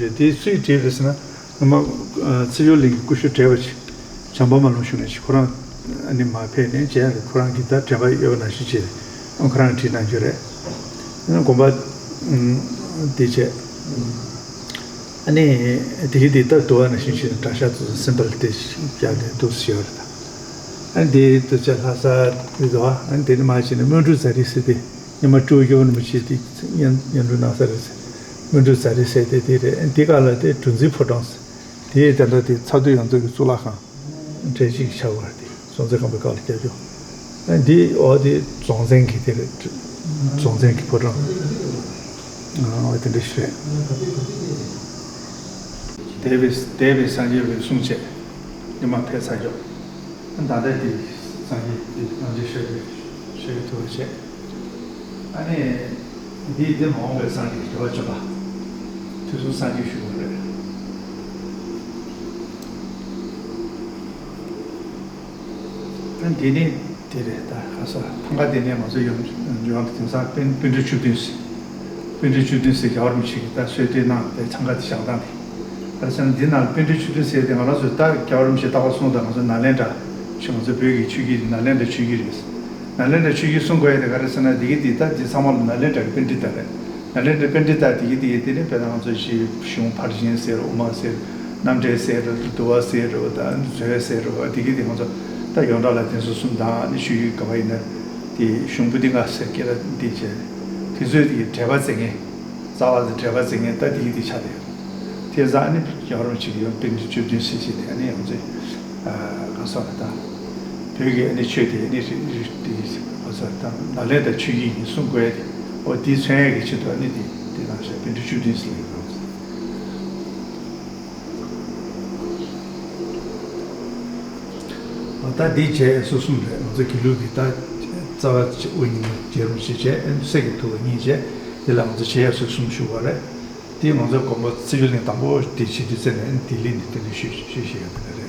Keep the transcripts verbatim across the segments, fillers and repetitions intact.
དེ་སུས་བྲིས་རེད་ཟེར་ན། སྔོན་མ་ཚེ་མཆོག་གླིང་གི་སྐུ་ཞབས་བགྲེས་པ་ཅིག་བྱམས་པ་མ་ལུང་གཞུང་ནས་ཅིག་ཁོ་རང་ཨ་ནི་མར་ཕེབས་ནས་མཇལ་ཡག་གི་ཁོ་རང་གི་ད་དྲན་པ་ཡོད་པ་ནང་བཞིན་བྱས་ཨང་ཁོ་རང་བྲིས་གནང་རྒྱུ་རེད། དགོན་པ་དེ་བྱས། ཨ་ནི་དེ་གི་དེ་ལྟར་དུ་བ་ནང་བཞིན་བྱས་ནས་གྲྭ་ཤག་ཚོ་སིམ་པལ་དེ་བརྒྱབ་ནས་འདུག་སེ་ཡོད་རེད་ད། ཨ་ནི་དེ་དུ་བྱས་ལྷ་ས་དེ་དུ་བ་ཨ་ནི་དེ་ནས་མར་བྱས་ནས་སྨོན་འབྲུག་ཛ་རི་ཟེར་དེ་ཉི་མ་སྤྲོ་སྐྱོ་ནས་མ་བྱས་དེ་སྙན་སྙན་སྒྲོན་གནང་ས་རེད་ཟེར། སྨོན་འབྲུག་ཛ་རི་ཟེར་དེ་དེ་རེད། ཨ་ནི་དེ་ག་ལ་དེ་གྲུ་འཛིན་ཕོ་བྲང་ཟེར། དེ་དེ་འདྲ་དེ་ཚ་མདོ་ཡོངས་རྫོགས་ཀྱི་གཙུག་ལག་ཁང་གྲས་གཅིག་ཆགས་པ་རེད། དེ་སྲོང་བཙན་སྒམ་པོའི་སྐབས་ལ་བརྒྱབ་ཀྱོག་ཨ་འདི་འོ་དེ་རྫོང་བཙན་གྱི་དེ་རེད། རྫོང་བཙན་གྱི་ཕོ་བྲང་། ཨ་འོ་དེ་འདྲ་ཞིག་རེད། འདས་པའི་འདས་པའི་སངས་རྒྱས་པའི་གསུང་བཅས་ཉི་མ་ཕེབས་ཚར་ཀྱོག་ད་ལྟ་དེ་སངས་རྒྱས་དེ་སངས་རྒྱས་ཤོད་ཀྱི་ཤོད་ཀྱི་ཐུག་པ་བྱས། ཨ་ནི། འདི་འདི་མ་འོངས་པའི་སངས་རྒྱས་རྒྱལ་བ་བཅོམ་པ། དུས་གསུམ་སངས་རྒྱས་བཞུགས་པ་རེད། ཨ་འདི་ནི་དེ་རེད་ད་ག་ས་ཐང་ག་འདི་ནས་ང་ཚོ་ཡོང་ཡོང་དེང་སང་པཎ་པཎ་གྲུབ་བཅུ་བདུན་ཟེར། པཎ་གྲུབ་བཅུ་བདུན་ཟེར་རྒྱལ་བ་རིན་པོ་ཆེ་གིས་ད་གསོལ་སྟོན་གནང་དེ་ཐང་ག་དེ་བཞག་སྟངས་དེ། ག་རེ་ཟེར་ན་འདི་ནང་ལ་པཎ་གྲུབ་བཅུ་བདུན་ཟེར་དེ་ང་རང་ཚོས་ད་རྒྱལ་བ་རིན་པོ་ཆེ་རྟག་པར་གསུངས་དང་ང་ཚོ་ནཱ་ལེནྡྲ་ཞེས་ང་ཚོ་བོད་ཀྱི་ཆོས་བརྒྱུད་ནཱ་ལེནྡྲ་ཆོས་བརྒྱུད་རེད། ནཱ་ལེནྡྲ་ཆོས་བརྒྱུད་གསུང་དགོས་ཡ་དེ་ག་རེ་ཟེར་ན་འདི་གི་འདི་ད་འདི་ཚང་མ་ལ་ནཱ་ལེནྡྲ་གི་པཎྜི་ཏ་རེད། ནཱ་ལེནྡྲ་པཎྜི་ཏ་འདི་གི་འདི་གི་དེ་ནི་དཔེར་ན་ང་ཚོ་ཞིག་གཞུང་ཕར་ཕྱིན་ཟེར་དབུ་མ་ཟེར་རྣམ་འགྲེལ་ཟེར་འདུལ་བ་ཟེར་རོ་ད་མཛོད་ཟེར་རོ་འདི་གི་འདི་ང་ཚོ་ད་ཡོངས་གྲགས་ལ་དེ་ཚོ་གསུམ་དང་ནི་ཆོས་བརྒྱུད་ག་བ་ཡིན་ན་དེ་གཞུང་པོ་ཏི་ལྔ་ཟེར་སྐད་ལ་འདི་བྱས་དེ་ཚོའི་དེ་གི་འགྲེལ་པ་མཛད་མཁན་རྩ་བ་དེ་འགྲེལ་པ་མཛད་མཁན་ད་འདི་གི་འདི་ཆགས་བསྡད་ཡོད། དེ་ཙང་ཨ་ནི་རྒྱལ་བ་རིན་པོ་ཆེ་གིས་ཡང་པཎྜི་ཏ་བཅུ་བདུན་ཟེར་བྱས་ནས་ཨ་ནི་ང་ཚོས་ག་ས་ལ་ད་བོད་ཀྱི་ཨ་ནི་ཆོས་དེ་ཨ་ནི་རི་རི་དེ་ག་ས་ད་ནཱ་ལེནྡྲ་ཆོས་བརྒྱུད་ཡིན་གསུང་དགོས་ཡ་དེ་འོ་དེ་མཚོན་ཡ་གི་ཆེད་དུ་ཨ་ནི་དེ་དེ་ནང་བཞིན་པཎྜི་ཏ་བཅུ་བདུན་ཟེར་ཡོད་རེད། འོ་ད་འདི་བྱས་སོ་གསུམ་རེད། ང་ཚོ་དགེ་ལུགས་ཀྱི་ད་རྩ་བ་དབུ་བརྙེས་རྒྱལ་རིན་པོ་ཆེ་བྱས་ཨ་ནི་གསེར་གྱི་ཐུབ་པ་གཉིས་བྱས་དེ་ལ་ང་ཚོ་བྱེད་ཡ་སོ་གསུམ་ཞུ་བ་རེད། དེ་ང་ཚོ་དགོན་པ་ཚེ་མཆོག་གླིང་དང་པོ་དེ་བྱེད་དུས་ཙམ་ནས་ལྡི་ལི་ནས་དེ་འདྲ་ཞུས་ཞུས་བཞག་ཡོད་པ་རེད།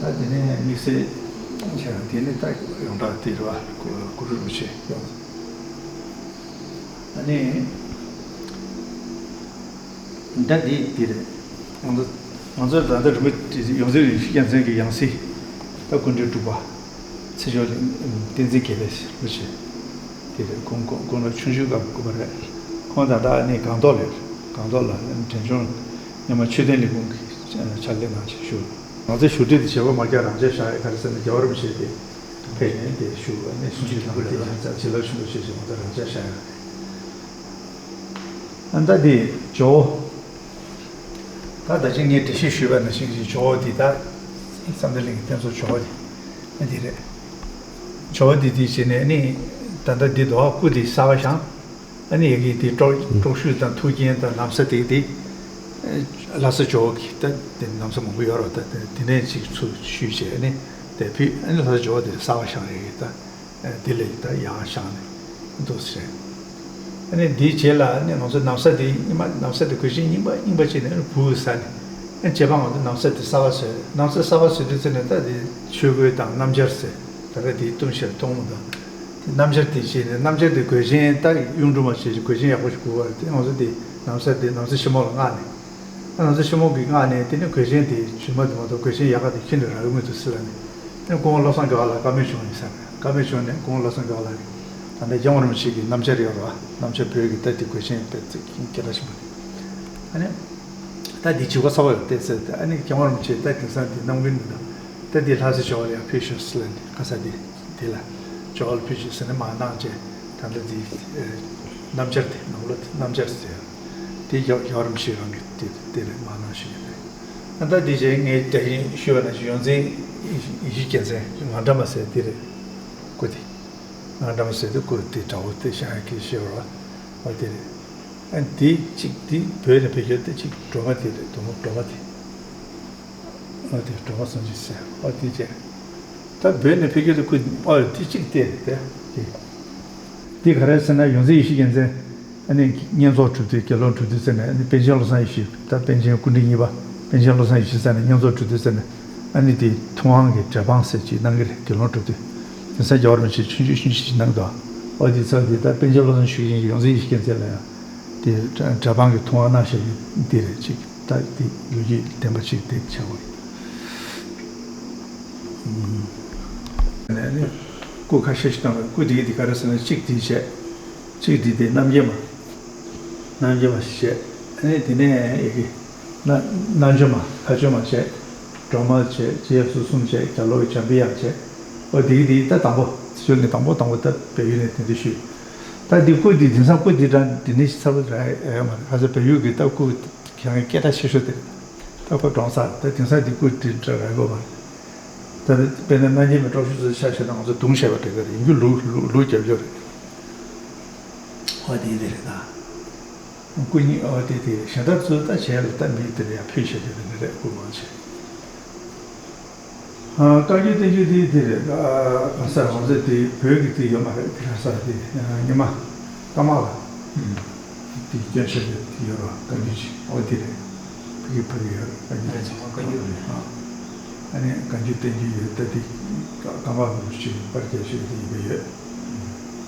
ད་དེ་ནས་དམིགས་བསལ་བྱས་ན་དེ་ནི་ད་ཡོངས་གྲགས་དེ་རེད་བ། གུ་གུ་རུ་རིན་པོ་ཆེ་ཡོངས། ཨ་ནི་ད་དེ་དེ་རེད། ང་ཚོ་ང་ཚོ་ད་ལྟ་རིན་པོ་ཆེ་ཡོངས་འཛིན་རིན་ཆེན་རྒྱལ་མཚན་གྱི་ཡང་སྲིད་ད་ཀུན་འདུས་གྲུབ་པ། ཚེ་མཆོག་བསྟན་འཛིན་དགེ་ལེགས་རིན་པོ་ཆེ་དེ་རེད། ཁོང་ཁོང་ཁོང་ལ་ཆུང་ཆུང་སྐབས་སྐུ་པར་རེད། ཁོང་ད་ལྟ་ནི་སྒང་ཏོག་ལ་རེད། སྒང་ཏོག་ལ་འབྲས་ལྗོངས་སྔོན་མ་ཆོས་ལྡན་ལས་ཁུངས་ཀྱི་ཕྱག་ལས་གནང་བྱས་བཞུགས། ང་ཚོའི་བཞུགས་ཁྲི་དེ་བྱེད་པ་མ་རྒྱག་རང་འཇགས་བཞག་ཡོད། ག་རེ་ཟེར་ན་རྒྱལ་བ་རིན་པོ་ཆེ་དེ་ཕེབས་ནས་དེ་བཞུགས་ནས་གསུང་ཆོས་དང་པོ་དེ་ཡང་ཚར་བྱིན་རླབས་ཆེན་པོ་བྱས་བྱས་ང་ཚོ་རང་འཇགས་བཞག་ཡོད་རེད། ཨ་ད་དེ་ཇོ་བོ། ད་ད་ཅི་ངས་འགྲེལ་བཤད་ཞུས་པ་ནང་བཞིན་གྱི་ཇོ་བོ་འདི་ད་བསམ་གཏན་གླིང་གི་རྟེན་གཙོ་ཇོ་བོ་འདི་ཨ་འདི་རེད། ཇོ་བོ་འདི་དེ་བྱས་ནས་ནི་ད་ལྟ་འདི་རྡོ་བ་སྐུ་འདི་གསར་པ་བཞེངས། ཨ་ནི་ཡ་གི་འདི་དཀྲོག་དཀྲོག་ཤུལ་དང་ཐུགས་རྒྱན་དང་ན་བཟའ་དེ་འདི་ལྷ་ས་ཇོ་བོ་གི་ད་འདི་ན་བཟའ་མང་པོ་ཡོད་རེད། ད་དེ་ནས་ཅིག་ཚུར་ཞུས་བྱས་ནི་དེ་ཕུད་ཨ་ནི་ལྷ་ས་ཇོ་བོ་དེ་གསར་པ་བཞེངས་ཡ་གི་ད། དེ་ལས་ད་ཡང་བཞེངས་ནས་འདུག་ཟེར། ཨ་ནི་འདིའི་རྗེས་ལ་ནི་ང་ཚོ་ན་བཟའ་དེ་རྙིང་པ་ན་བཟའ་དེ་གོས་ཆེན་རྙིང་པ་རྙིང་པ་བྱས་ནས་ཨ་ནི་བུ་ཟ་ནས་ཨ་ནི་བྱས་པ་ང་ཚོ་ན་བཟའ་དེ་གསར་པ་བཟོས། ན་བཟའ་གསར་པ་བཟོས་དུས་ཙམ་ནས་ད་དེ་ཆོས་གོས་དང་སྣམ་སྦྱར་ཟེར་ད་ལྟ་དེའི་གཏུམ་བཤེར་གཏོང་ལུགས་དང་དེ་སྣམ་སྦྱར་དེ་བྱས་ནས་སྣམ་སྦྱར་དེ་གོས་ཆེན་ད་གཡུང་དྲུང་མ་བྱས་ཀྱི་གོས་ཆེན་ཡག་པོ་ཞིག་དགོས་པ་རེད། དེ་ང་ཚོ་དེ་ན་བཟའ་དེ་ན་བཟའ་ཆེན་མོ་ལ་མངགས་ནས། ང་ཚོ་ཆེན་མོ་གི་མངགས་ནས་དེ་ནས་གོས་ཆེན་དེ་རྫུན་མ་དེ་མ་གཏོགས་གོས་ཆེན་ཡག་ག་དེ་ཁྱེར་ནས་རག་གི་མི་འདུག་ཟེར་ལབ་ནས། ཨ་ནི་སྐུ་ངོ་བློ་བཟང་རྒྱལ་བ་ལགས་བཀའ་མོལ་བྱུང་ཡིན་ཟེར་ནས། བཀའ་མོལ་བྱུང་ནས་སྐུ་ངོ་བློ་བཟང་རྒྱལ་བ་ལགས་ཀྱིས་ད་ལྟ་རྒྱལ་བ་རིན་པོ་ཆེ་གི་སྣམ་སྦྱར་ཡོད་རེད་བ། སྣམ་སྦྱར་བོད་ཀྱི་ད་དེ་གོས་ཆེན་དེ་ཚིག་སྐད་གྲགས་ཆེན་པོ་རེད། ཨ་ནི་ད་དེ་བྱེད་སྒོ་གསར་པ་ཡོད་བལྟས་ཟེར་ཏེ། ཨ་ནི་རྒྱལ་བ་རིན་པོ་ཆེ་ད་དེང་སང་དེ་གནང་གི་མི་འདུག་ད་དེ་ལྷ་ས་ཇོ་བོ་ལ་ཡང་ཕུལ་ཤོག་ཟེར་ལབ་ནས་ཁ་ས་དེ། དེ་ལ་ཇོ་བོ་ལ་ཕུལ་ཆོག་ཟེར་ནས་མར་གནང་བྱས། ད་ལྟ་དེ་ཨེ་སྣམ་སྦྱར་དེ་ནང་ལོགས་དེ་སྣམ་སྦྱར་ཟེར། དེ་རྒྱ་རྒྱལ་བ་རིན་པོ་ཆེ་རང་གི་དེ་དེ་ལ་མར་གནང་ཞུ་གི་རེད། ཨ་ད་དེ་བྱས་ངས་ད་ཡིན་ཞུས་པ་ནང་བཞིན་ཡོངས་འཛིན་ཡེ་ཤེས་རྒྱལ་མཚན་ངག་དྲ་མ་ཟེར་དེ་རེད། སྐུ་དེ་ངག་དྲ་མ་ཟེར་དེ་སྐུ་དེ་དྲ་བོ་དེ་ཤ་ཡ་གི་ཞེས་པ་འོ་དེ་རེད། ཨ་དེ་གཅིག་དེ་བོད་ནས་ཕེབས་རྒྱུ་དེ་གཅིག་སྒྲོལ་མ་དེ་རེད། སྒྲོལ་མ་སྒྲོལ་མ་དེ། ཨ་དེ་སྒྲོལ་མ་སངས་རྒྱས་ཟེར་ཨ་དེ་བྱས། ད་བོད་ནས་ཕེབས་རྒྱུ་དེ་ཁོ་ཨ་དེ་གཅིག་དེ་རེད་དེ། དེ་ག་རེ་ཟེར་ན་ཡོངས་འཛིན་ཡེ་ཤེས་རྒྱལ་མཚན་ཨ་ནི་བསྙེན་རྫོགས་གྲུབ་དུས་དགེ་སློང་གྲུབ་དུས་ཟེར་ནས་ཨ་ནི་པཎ་ཆེན་བློ་བཟང་ཡེ་ཤེས་ད་པཎ་ཆེན་སྐུ་ཕྲེང་གཉིས་པ་པཎ་ཆེན་བློ་བཟང་ཡེ་ཤེས་ཟེར་ནས་བསྙེན་རྫོགས་གྲུབ་དུས་ཟེར་ནས་ཨ་ནི་དེ་ཐུབ་དབང་གི་འབྲས་སྤངས་ཟེར་ཅིག་གནང་གི་རེད། དགེ་སློང་གྲུབ་དུས་དེང་སང་རྒྱལ་བ་རིན་པོ་ཆེ་ཆུང་ཆུང་ཆུང་ཆུང་ཞིག་གནང་གི་འདུག་ཨ་དེ་ཚར་དེ་ད་པཎ་ཆེན་བློ་བཟང་ཞུ་གི་ཡིན། ཡོངས་འཛིན་ཡེ་ཤེས་རྒྱལ་མཚན་ལ་ཡང་། དེ་འདྲ་འདྲ་པང་གི་ཐུང་བ་གནང་བཞག་གི་འདི་རེད། ཅིག་ད་འདི་ལོ་རྒྱུས་ལྡན་པ་ཅིག་དེ་བྱ་དགོས་ཡིན། ནས་ནི་སྐུ་ཁ་ཤས་ཤིག་བཏང་བས། སྐུ་དེ་གི་དེ་ག་རེ་ཟེར་ན། གཅིག་དེ་བྱས། གཅིག་དེ་དེ་རྣམ་རྒྱལ་མ། རྣམ་རྒྱལ་མ་ཞིག་བྱས། ཨ་ནི་དེ་ནས་ཡི་གེ་རྣ་རྣ་འཇོམས་མ། ལྷ་འཇོམས་མ་བྱས། སྒྲོལ་མ་བྱས། རྗེ་ཡབ་སྲས་གསུམ་བྱས། རྒྱ་ལོ་གི་འཇམ་པའི་དབྱངས་བྱས། ཨོ་དེ་གི་དེ་ད་དང་པོ་ཚུལ་ནི་དང་པོ་དང་པོ་ད་བལ་ཡུལ་ནས་དེ་འདྲ་ཞུས། ད་འདི་སྐུ་འདི་དེང་སང་སྐུ་འདི་འདྲ་འདི་ནི་ཚར་བ་རག་ཡོད་མ་རེད། ཁ་སང་བལ་ཡུལ་གྱི་ད་སྐུ་ཡང་སྐད་གྲགས་ཆེ་ཤོས་དེ་རེད། ད་ཁོ་གྲོངས་ཚར། ད་དེང་སང་འདི་སྐུ་འདི་འདྲ་རག་གི་ཡོད་མ་རེད། ད་དཔེར་ན་རྣམ་རྒྱལ་མའི་པྲོག་ཞུ་ཚོ་ཆ་བཞག་ན་ང་ཚོ་གདུང་བཤད་པ་དེ་ག་རེད། ཡིན་རྒྱུ་ལུགས་ལུགས་ལུགས་རྒྱབ་ཡོད་རེད། ཨོ་དེ་འདི་རེད་ད། སྐུ་ཉིད་ཨོ་དེ་དེ་གཞན་དག་ཚོ་ད་བྱས་ལ་ད་མི་དེ་ལ་ཡང་ཕུལ་བྱས་དེ་འདི་རེད། སྐུ་མང་ཆེ། ཨ། བཀའ་བརྒྱུད་བསྟན་བཅོས་དེ་དེ་རེད། ཨ། གང་ཟག་རང་བཙན་དེ་བོད་ཀྱི་དེ་ཡོད་མ་རེད། དེ་གང་ཟག་དེ་ཉི་མ་ཀརྨ་ལ་དེ་སྐྱོན་བཤད་དེ་ཡོད་རེད། བཀའ་བརྒྱུད་ཅིག་ཨོ་དེ་རེད། ཕ་གི་ཕ་གི་ཡོད་རེད། བཀའ་བརྒྱུད། ཨ། ཚང་མ་བཀའ་བརྒྱུད་རེད། ཨ། ཨ་ནི་བཀའ་བརྒྱུད་བསྟན་བཅོས་ཡོད། ད་དེ་ཀརྨ་པ་རུ་ཆེ་པར་རྒྱ་ཆེ་དེ་ཡིན་པ་ཡོད།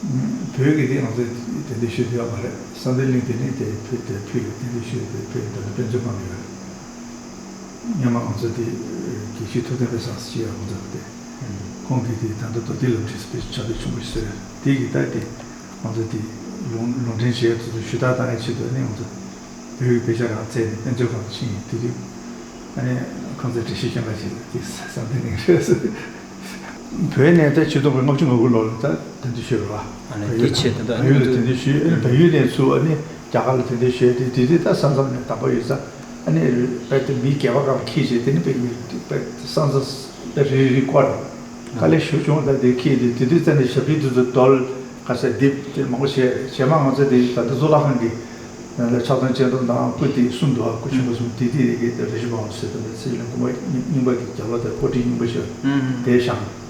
བོད་ཀྱི་དེ་ང་ཚོས་དེ་འདྲ་ཞུ་དེ་ཡོད་མ་རེད། གསང་བདེ་གླིང་དེ་ནི་དེ་ཕུལ་དེ་ཕུལ་ཡོད། དེ་འདྲ་ཞུ་དེ་ཕུལ་ཡོད། ད་ལྟ་དཔེ་མཛོད་ཁང་ལ་ཡོད་རེད། སྔོན་མ་ང་ཚོ་དེ་དགེ་བཤེས་ཐུབ་བསྟན་དཔལ་བཟང་ཟེར་ཡག་ང་ཚོ་དེ། ཁོང་གིས་དེ་ད་ལྟ་མདོ་སྡེ་ལམ་ཁྲིད་ཟེར་བའི་ཕྱག་དེབ་ཆུང་ངུ་ཞིག་བཟོས་ཡོད། དེ་གི་ད་དེ་ང་ཚོ་དེ་ལུང་ལུང་འདྲེན་བྱེད་ཡག་དེ་ཚོ་ཞུ་དག་བཏང་ཡག་ཆེད་དུ་ནི་ང་ཚོ་བོད་ཀྱི་དཔེ་ཆ་རང་བཙལ་ནས་དཔེ་མཛོད་ཁང་དུ་ཕྱིན་ཡིན། དེ་དུས་ཨ་ནི་ཁང་བརྩེགས་བཀྲ་ཤིས་སྐྱོན་ག་ཞིག་དེ་ས་ས་འདི་ནས་རེད། བོད་ནས་ད་ཆིག་སྟོང་དགུ་བརྒྱ་ལྔ་བཅུ་ང་དགུ་ལོ་ལ་ད་དེ་འདྲ་ཞུས་རེད་བ། ཨ་ནི་བལ་ཡུལ་དེ་ཆེད་དུ་ད་བལ་ཡུལ་ལ་དེ་འདྲ་ཞུས། ཨ་ནི་བལ་ཡུལ་ནས་ཚུར་ཨ་ནི་རྒྱ་གར་ལ་དེ་འདྲ་ཞུས། དེ་དེ་དེ་ད་ས་མཚམས་ནས་དམ་པ་ཡོད་ས། ཨ་ནི་རྦད་དེ་མི་སྒེར་པ་གང་འཁྱེར་བྱས། དེ་ནི་རྦད་ས་མཚམས་རྦད་རི་རི་བསྐོར་དཀའ་ལས་ཞེ་པོ་བྱུང་། ད་དེ་འཁྱེར་དེ་དེ་དུས་ཙམ་ནས་ཞབས་ཕྲུག་དེ་ཚོ་རྡོལ་ག་ས་རྡིབ་དེ་མང་པོ་བྱས། རྗེས་མ་ང་ཚོ་དེ་ད་ལྟ་གཙུག་ལག་ཁང་གི་ནང་ལ་ཕྱག་སྟོང་སྤྱན་སྟོང་དང་སྐུ་དེ་གསུམ་འདུག་ཨ། སྐུ་ཆེན་པོ་གསུམ། དེ་དེ་རེ་གི་རེ་ཞིག་མང་པོ་ཟེར། ད་ལྟ་ཚེ་རིང་སྐུ་མ་རྙིང་པ་གི་རྒྱལ་བ་དང་ཀོ་ཊི་རྙིང་པ་ཞིག་དེ་བཞེངས།